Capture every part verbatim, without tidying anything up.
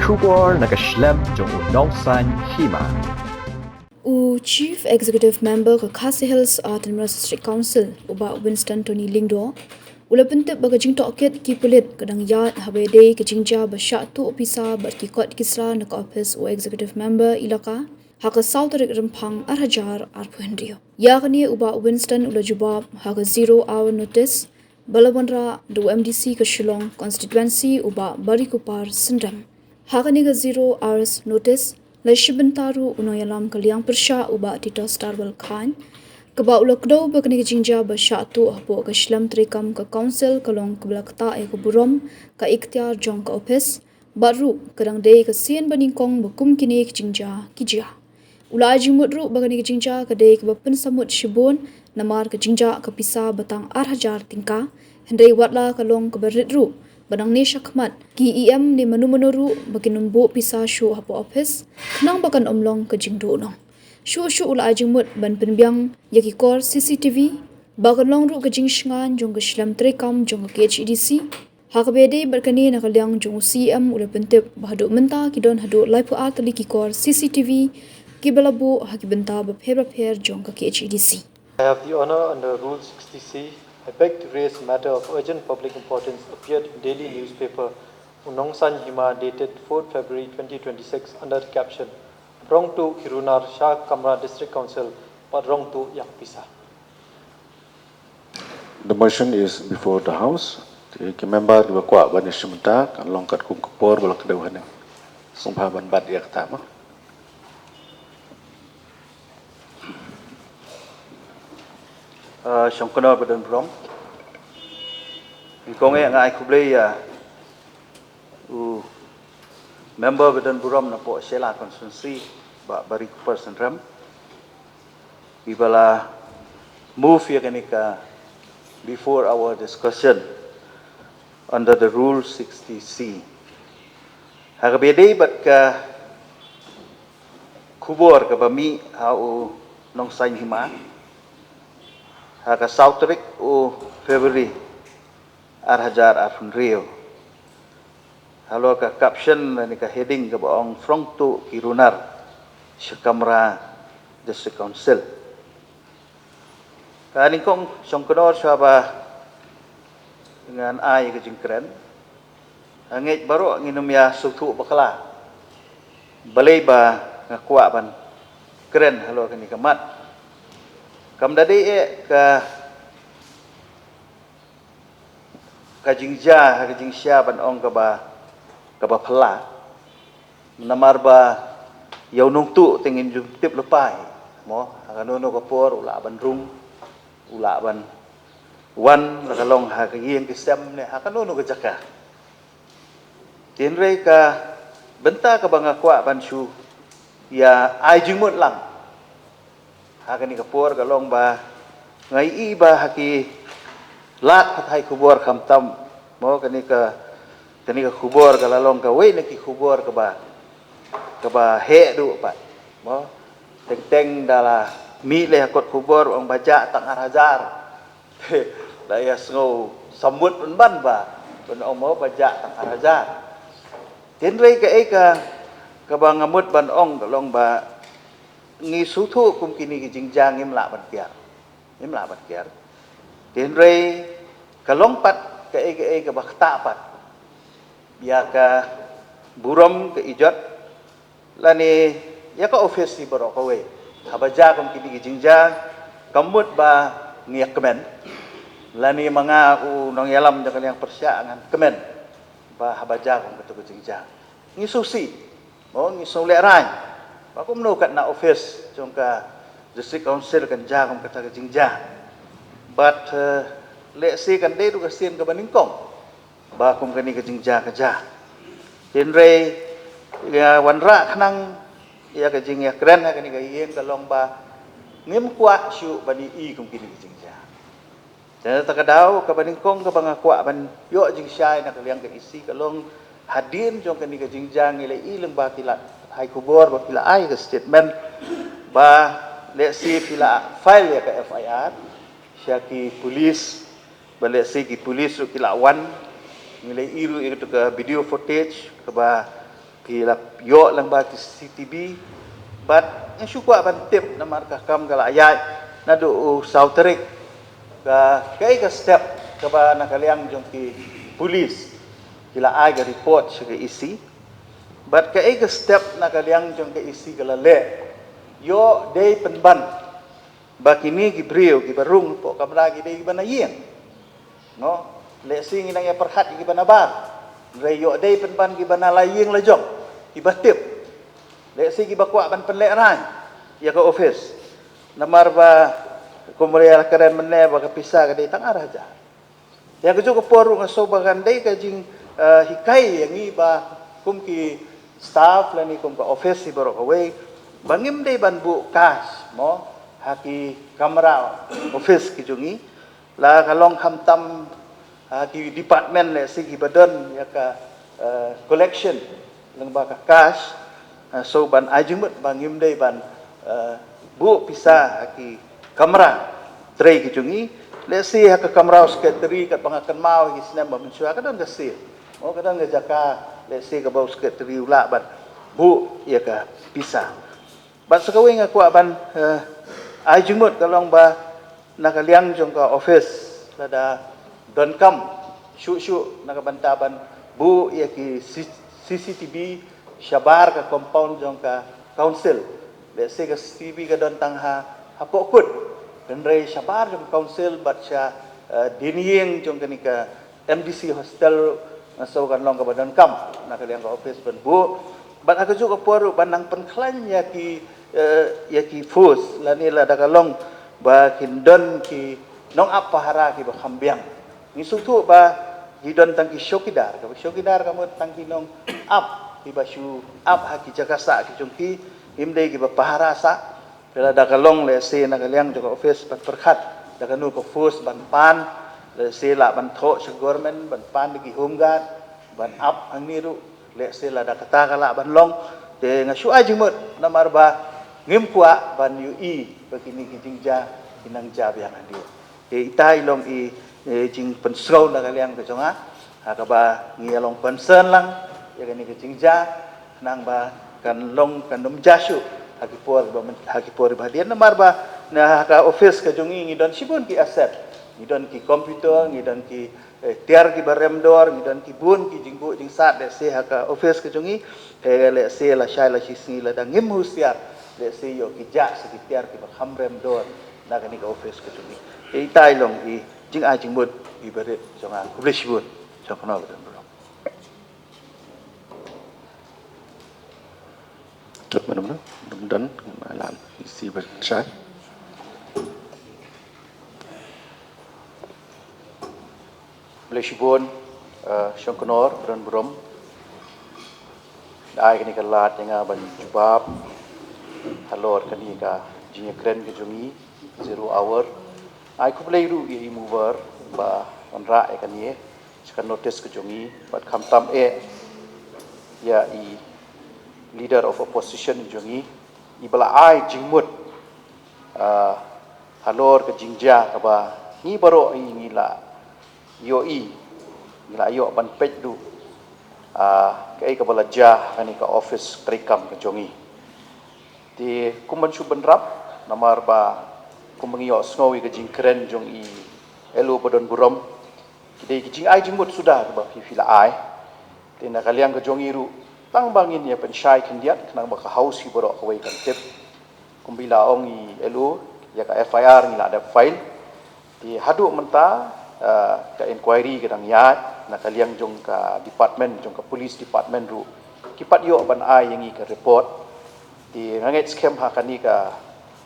Khubor na ka shlem jong u Nongsaiñ Hima. U Chief Executive Member ka Khasi Hills Autonomous District Council, u Bah Winston Tony Lyngdoh, u la pyntip ba ka jingtohkit ki pulit ka dang ïaid haba ïadei ka jingjia ba shah tuh pisa bad ki kot ki sla na ka ophis u Executive Member Elaka ha ka saw tarik Rymphang ar hajar arphew hynriew. Ïa kane u Bah Winston u la jubab ha ka zero hour notice ba la wanrah da u M D C ka Shillong Constituency u Bah Barikupar Synrem. Ha kane ka zero hours notice la shi bynta ruh u nongïalam ka liang pyrshah u Bah Titos Tarwal Chyne, kaba u la kdew ba kane ka jingjia ba shah tuh hapoh ka shlem treikam ka council ka long kaba la ktah ïa ka burom ka iktiar jong ka ophis, bad ruh ka dang dei ka sien ba nyngkong ba kum kine ki jingjia ki jia. U la ai jingmut ruh ba kane ka jingjia ka dei kaba pynsamut shibun namar ka jingjia ka pisa ba tang ar hajar tyngka, hynrei watla ka long kaba rit ruh ba nangne shakhmat ki ïohi ne mano mano ruh ba kin ym buh pisa shuh hapoh ophis khnang ba kan ym long ka jingduhnong. Shuh shuh u la ai jingmut ban pynbiang ïa ki kor C C T V ba kan long ruh ka jingshngaiñ jong ka shlem treikam jong ka K H A D C. Ha kaba ïadei bad kane, na ka liang jong u C E M u la pyntip ba haduh mynta ki don haduh laiphew ar tylli ki kor C C T V kiba la buh ha ki bynta bapher bapher jong ka K H A D C. I have the honor under Rule sixty C. I beg to raise a matter of urgent public importance appeared in daily newspaper U Nongsaiñ Hima dated fourth February twenty twenty-six under the caption Rong tuh ki runar sha kamra District Council bad rong tuh ïa ka pisa. The motion is before the House. Ki, ki member kiba kwah ban ïashim bynta kan long katkum ka por ba la kdew hangne. Sngewbha ban bat ïa kata mo. Uh, Shongknor ba don burom. Nyngkong eh nga ai khublei ïa u member ba don burom napoh Shella constituency, Bah Barikupar Synrem, iba la move ïa kane ka before our discussion under the Rule sixty C. Ha kaba ïadei bad ka khubor kaba mih ha U Nongsaiñ Hima ha ka saw tarik u February ar hajar arphew hynriew. Halor ka caption lane ka heading kaba ong Rong tuh ki runar sha kamra District Council. Ka nyngkong Shongknor, shuwa ba ngan ai ka jingkren, nga ngeit baroh ngin ym ïa sngewthuh bakla. Balei ba nga kwah ban kren halor kane ka mat? Kam da dei eh ka ka jingjia, ka jingshah ban ong kaba, kaba phylla. Namar ba ïa u nongtuh te ngim ju tip lypa hi mo, ha kano kano ka por u lah ban rung, u lah ban wan, la ka long ha ka ïing ka sem ne ha kano kano ka jaka. Hynrei ka bynta kaba nga kwah ban shu ïa ai jingmut lang ha kane ka por ka long ba nga ïohi ba ha ki lad pathai khubor khamtam mo, kane ka, kane ka khubor ka la long kawei na ki khubor kaba, kaba heh duh pat mo. Teng teng da la mih leh ha kot khubor ong ba jah tang ar hajar. La ïa sngew samut pynban ba, ban ong mo ba jah tang ar hajar. Hynrei kaei ka, kaba nga mut ban ong ka long ba ngi sngewthuh kum kine ki jingjia ngim lah ban kiar. Ngim lah ban kiar. Hynrei ka long pat kaei kaei kaba ktah pat ïa ka burom ka ijot lane ïa ka office hi baroh kawei. Haba jia kum kine ki jingjia kam mut ba ngi ïa kmen. Lane ma nga u nongïalam jong ka liang pyrshah ngan kmen ba haba jia kum kata ka jingjia ngi sngewsih mo, ngi sngew lehraiñ ba kumno katne office jong ka District Council kan jia kum kata ka jingjia. Bad, eh, lehse kan dei ruh ka sien kaba nyngkong ba kum kane ka jingjia ka jia. Hynrei ïa wanrah khnang ïa ka jingïakren ha kane ka ïing ka long ba ngim kwah shuh ban ïohi kum kine ki jingjia. Te na kata ka daw kaba nyngkong kaba nga kwah ban ïoh jingshai na ka liang ka E C ka long hadien jong kane ka jingjia ngi la ïohi lyngba ki lad pathai khubor ba ki la ai ka statement ba lehse phi la file ïa ka F I R sha ki police. Ba lehse ki police ruh ki la wan, ngi la ïohi ruh ïa kata ka video footage kaba ki la ïoh lang ba ki C C T V, bad nga shu kwah ban tip namar ka kam ka la ïaid naduh u saw tarik. Ka, kaei ka step kaba na ka liang jong ki police ki la ai ka report sha ka E C, bad kaei ka step na ka liang jong ka E C ka la leh, ïoh dei pynban ba kine ki briew kiba rung hapoh kamra ki dei kiba na ïing. No, lehse ngi nang ïa pyrkhat ïa kiba na bar. Hynrei ïoh dei pynban kiba na la ïing la jong, kiba tip. Lehse kiba kwah ban pynlehrain ïa ka office. Namar ba kumba la kren mynne ba ka pisa ka dei tang ar hajar. Ïa kajuh ka por ruh nga sngew ba kan dei ka jing, eh, hikai ïa ngi ba kum ki staff lane kum ka office hi baroh kawei, ba ngim dei ban buh cash mo ha ki kamra office ki jong ngi. La ka long khamtam ha ki department lehse kiba don ïa ka, eh, collection lyngba ka cash, eh, sngew ban ai jingmut ba ngim dei ban, eh, buh pisa ha ki kamra trei ki jong ngi. Lehse ha ka kamra u secretary katba nga kynmaw ha ki snem ba mynshuwa ka don ka sel, mo, ka don ka jaka lehse kaba u secretary u lah ban buh ïa ka pisa. Bad sa kawei nga kwah ban, eh, ai jingmut ka long ba na ka liang jong ka office lada donkam shuh shuh na ka bynta ban buh ïa ki C-, C C T V shabar ka compound jong ka council. Lehse ka C C T V ka don tang ha, hapoh kut. Hynrei shabar jong ka council bad sha, eh, dynïeng jong kane ka M D C hostel ruh nga sngew kan long kaba donkam na ka liang ka office ban buh. Bad ha kajuh ka por ruh ban nang pynkhlaiñ ïa ki, eh, ïa ki force lane lada ka long ba kin don ki nongap pahara kiba kham biang. Ngi sngewthuh ba ki don tang ki chowkidar, kaba chowkidar ka mut tang ki nongap kiba shu ap ha ki jaka sah ki jong ki, ngim dei kiba pahara sah. Te lada ka long lehse na ka liang jong ka office ban pyrkhat da kano ka force ban pan, lehse lah ban thoh sha government ban pan da ki home guard ban ap hangne ruh, lehse lada kata ka lah ban long. Te nga shu ai jingmut namar ba ngim kwah ban ïohi ba kine ki jingjia ki nang jia biang hadien. Te ita i long i, eh, jingpynsngew na ka liang ka jong nga, ha kaba ngi ïa long concern lang ïa kane ka jingjia, khnang ba kan long kan ym jia shuh ha ki por ba myn-, ha ki por ba hadien. Namar ba na ha ka office ka jong ngi ngi don shibun ki asset, ngi don ki computer, ngi don ki, eh, tiar kiba rem dor, ngi don ki bun ki jingbuh jingsat lehse ha ka office ka jong ngi. Te lehse lashai lashisngi lada ngim husiar, lehse ïoh ki jah sha ki tiar kiba kham rem dor na kane ka office ka jong ngi. Te ita i long i jingai jingmut iba rit jong nga. Khublei shibun. Shong kynnoh ba don burom. Tut mynno mynno, dum don, malan isi bershai. Blei shibun, eh, shong kynnoh ba don burom. Da ai kane ka lad ïa nga ban jubab halor kane ka jingïakren ka jong ngi, zero hour. Ai khublei ruh ïa i mover ba wanrah ïa kane sha ka notice ka jong ngi, bad khamtam eh ïa i leader of opposition jong ngi, iba la ai jingmut, ah, halor ka jingjia kaba ngi baroh hi ngi la ïohi, ngi la ïoh ban peit ruh, ah, kaei kaba la jia ha kane ka office treikam ka jong ngi. Te kum ban shu bynrap, namar ba kum ba ngi ïohsngew ïa ka jingkren jong i L O ba don burom, ki dei ki jingai jingmut suda kiba phi phi la ai. Te na ka liang ka jong ngi ruh, tang ba ngin ïa pynshai khyndiat khnang ba ka House hi baroh kawei kan tip. Kumba i la ong i L O, ïa ka F I R ngi la dep file. Te haduh mynta, eh, ka inquiry ka dang ïaid na ka liang jong ka department, jong ka police department ruh, ki pat ïoh ban ai ïa ngi ka report. Te nga ngeit skhem ha kane ka,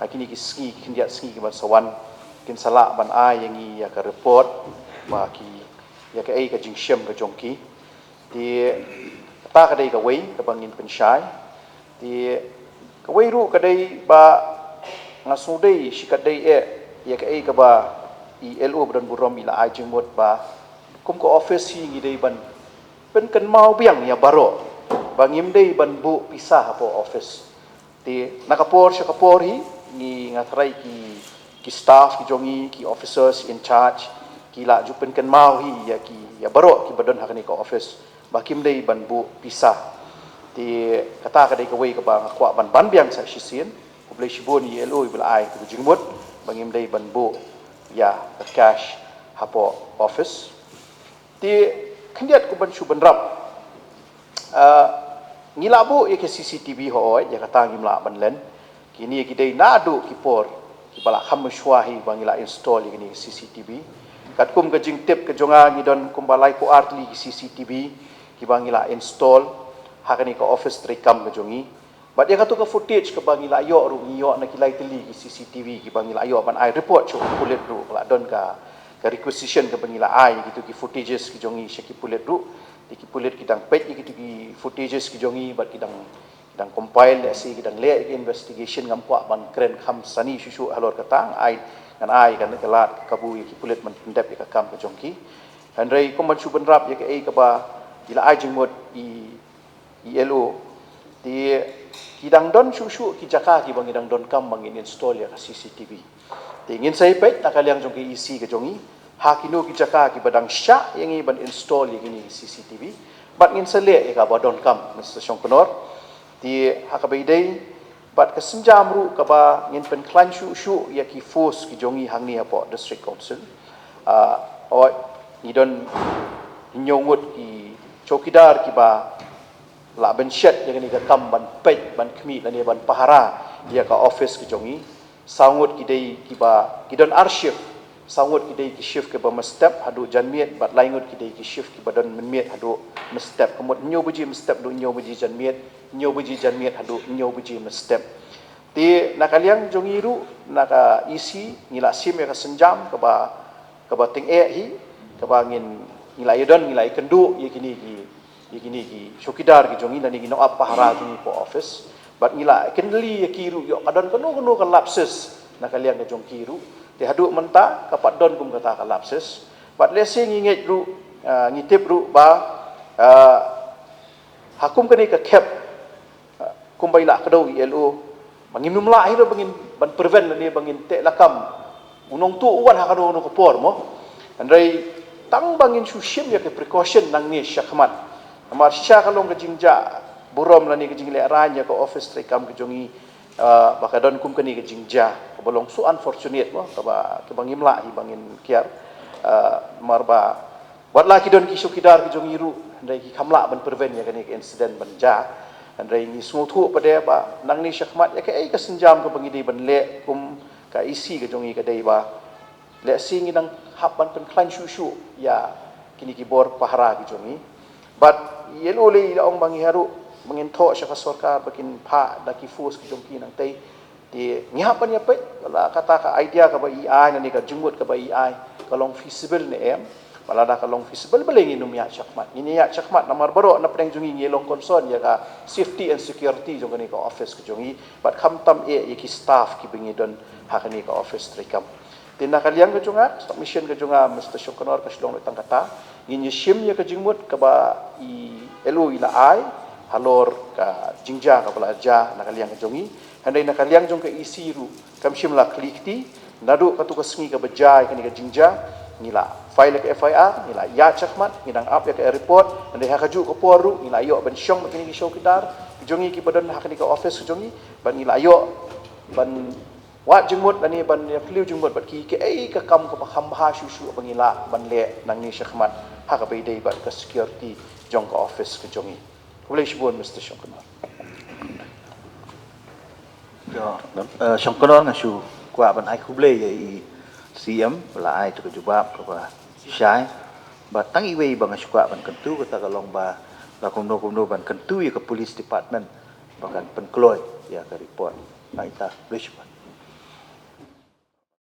ha kine ki sngi, ki khyndiat sngi ki ban sa wan, kin sa lah ban ai ïa ngi ïa ka report ba ki, ïa kaei ka jingshem ka jong ki. Te kata ka dei kawei kaba ngin pynshai. Te kawei ruh ka dei ba nga sngewdei shikatdei eh ïa kaei kaba i L O ba don burom i la ai jingmut ba kum ka office hi ngi dei ban pynkynmaw biang ïa baroh ba ngim dei ban buh pisa hapoh office. Te na ka por sha ka por hi ngi, nga tharai ki, ki staff ki jong ngi, ki officers in charge, ki la ju pynkynmaw hi ïa ki, ïa baroh kiba don ha kane ka office ba kim dei ban buh pisa. Te kata ka dei kawei kaba nga kwah ban ban biang sa shisien. Khublei shibun ïa i L O iba la ai ïa ka jingmut ba ngim dei ban buh ïa ka cash hapoh office. Te khyndiat kumban shu bynrap, ah, ngi la buh ïa ka C C T V, hooid, ïa kata ngim lah ban len. Kine ki dei naduh ki por kiba la kham mynshuwa hi ba ngi la install ïa kine ki C C T V. Katkum ka jingtip ka jong nga, ngi don kumba laiphew ar tylli ki C C T V kiba ngi la install ha kane ka office treikam ka jong ngi. Bad ïa katu ka footage kaba ngi la ïoh ruh, ngi ïoh na ki lai tylli ki C C T V kiba ngi la ïoh ban ai report sha ki pulit ruh, la don ka, ka requisition kaba ngi la ai ïa kitu ki footages ki jong ngi sha ki pulit ruh. Te ki pulit ki dang peit ïa kitu ki footages ki jong ngi bad ki dang, ki dang compile, lehse ki dang leh ïa ki investigation. Ngam kwah ban kren kham sani shuh shuh halor kata. Ngan ai, ngan ai ka, ka lad ka kabu ïa ki pulit ban pyndep ïa ka kam ka jong ki. Hynrei kumban shu bynrap ïa kaei kaba i la ai jingmut i, i L O, te ki dang don shuh shuh ki jaka kiba ngi dang donkam ba ngin install ïa ka C C T V. Te ngin sa ïa peit na ka liang jong ka E C ka jong ngi ha kino ki jaka kiba dang shah ïa ngi ban install ïa kine ki C C T V. Bad ngin sa leh ïa kaba donkam, Mister Shongknor. Te ha kaba ïadei bad ka sienjam ruh kaba ngin pynkhlaiñ shuh shuh ïa ki force ki jong ngi hangne hapoh District Council. Ah, hooid, ngi don hynñiew ngut ki chowkidar kiba la bynshet ïa kane ka kam ban peit, ban khmih lane ban pahara ïa ka office ka jong ngi. Saw ngut ki dei kiba, ki don ar shift. Saw ngut ki dei ki shift kiba mynstep haduh janmiet, bad lai ngut ki dei ki shift kiba don mynmiet haduh mynstep. Ka mut hynñiew baje mynstep haduh hynñiew baje janmiet, hynñiew baje janmiet haduh hynñiew baje mynstep. Te na ka liang jong ngi ruh, na ka E C, ngi la shim ïa ka sienjam kaba, kaba tyngeh hi, kaba ngin, ngi la ïadon, ngi la ïakynduh ïa kine ki, ïa kine ki chowkidar ki jong ngi lane ki nongap pahara jong ngi hapoh office. Bad ngi la kyndit ïa ki ruh ïoh ka don kano kano ka lapses na ka liang ka jong ki ruh. Te haduh mynta ka pat don kum kata ka lapses. Bad lehse ngi ngeit ruh, ah, ngi tip ruh ba, ah, ha kum kane ka khep, ah, kumba i la kdew i L O, ba ngim nym lah hi ruh ba ngin ban prevent lane ba ngin teh lakam u nongtuh u wan ha kano kano ka por mo. Hynrei tang ba ngin shu shim ïa ka precaution nangne shakhmat. Namar shisha ka long ka jingjia burom lane ka jinglehrain ïa ka office treikam ka jong ngi, ah, ba ka don kum kane ka jingjia kaba long so unfortunate mo, kaba, kaba ngim lah hi ba ngin kiar, ah, namar ba wat la ki don ki chowkidar ki jong ngi ruh, hynrei ki kham lah ban prevent ïa kane ka incident ban jia. Hynrei ngi sngewthuh pat de ba nangne shakhmat ïa kaei ka sienjam kaba ngi dei ban leh kum ka E C ka jong ngi ka dei ba lehse ngi dang hap ban pynkhlaiñ shuh shuh ïa kine ki bor pahara ki jong ngi. Bad i L O lei i la ong ba ngi haduh ba ngin thoh sha ka sorkar ba kin phah da ki force ki jong ki nangtei. Te ngi hap ban ïa peit ba la kata ka idea kaba i ai, lane ka jingmut kaba i ai, ka long feasible ne em. Ba lada ka long feasible, balei ngin nym ïaid shakhmat? Ngin ïaid shakhmat namar baroh na pdeng jong ngi ngi long concern ïa ka safety and security jong kane ka office ka jong ngi. Bad khamtam eh ïa ki staff kiba ngi don ha kane ka office treikam. Te na ka liang ka jong nga, submission ka jong nga, Mister Shongknor, ka shu long tang kata. Ngin ïa shim ïa ka jingmut kaba i L O i la ai halor ka jingjia kaba la jia na ka liang ka jong ngi. Hynrei na ka liang jong ka E C ruh kam shym la khlieh kti. Naduh katu ka sngi kaba jia ïa kane ka jingjia, ngi la file ïa ka F I R, ngi la ïaid shakhmat, ngi dang ap ïa ka report. Hynrei ha kajuh ka por ruh ngi la ïoh ban shong bad kine ki chowkidar ki jong ngi kiba don ha kane ka office ka jong ngi, bad ngi la ïoh ban wad jingmut lane ban ïa phylliew jingmut bad ki, kaei ka kam kaba kham bha shuh shuh ba ngi lah ban leh nangne shakhmat ha kaba ïadei bad ka security jong ka office ka jong ngi. Khublei shibun, Mister Shongknor. Ïa, eh, Shongknor, nga shu kwah ban ai khublei ïa i C M ba la ai ïa ka jubab kaba shai. Bad tang iwei ba nga shu kwah ban kyntu, kata ka long ba la kumno kumno ban kyntu ïa ka police department ba kan pynkloi ïa ka report. Ai ta, khublei shibun.